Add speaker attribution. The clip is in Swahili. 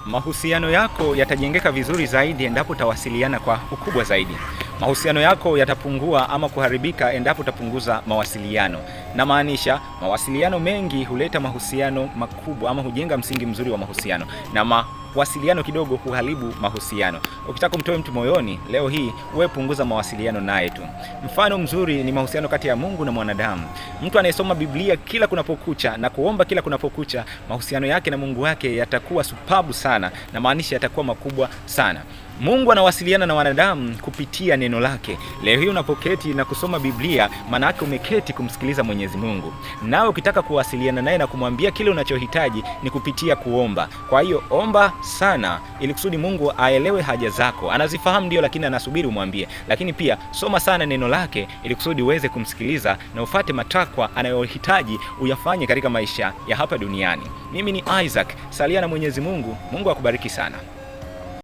Speaker 1: Mahusiano yako yatajengeka vizuri zaidi endapo utawasiliana kwa ukubwa zaidi. Mahusiano yako yatapungua ama kuharibika endapo utapunguza mawasiliano. Na maanisha mawasiliano mengi huleta mahusiano makubwa ama hujenga msingi mzuri wa mahusiano, na mawasiliano kidogo huharibu mahusiano. Ukitaka kumtoa mtu moyoni leo hii, wewe punguza mawasiliano naye tu. Mfano mzuri ni mahusiano kati ya Mungu na mwanadamu. Mtu anayesoma Biblia kila kunapokucha na kuomba kila kunapokucha, mahusiano yake na Mungu wake yatakuwa supabu sana, na maanisha yatakuwa makubwa sana. Mungu anawasiliana na wanadamu kupitia neno lake. Leo hii unapoketi na kusoma Biblia, maana yake umeketi kumsikiliza Mwenyezi Mungu. Nawe ukitaka kuwasiliana naye na kumwambia kile unachohitaji ni kupitia kuomba. Kwa hiyo omba sana ili kusudi Mungu aelewe haja zako. Anazifahamu ndio, lakini anasubiri umwambie. Lakini pia soma sana neno lake ili kusudi uweze kumsikiliza na ufate matakwa anayohitaji uyafanye katika maisha ya hapa duniani. Mimi ni Isaac, salia na Mwenyezi Mungu. Mungu akubariki sana.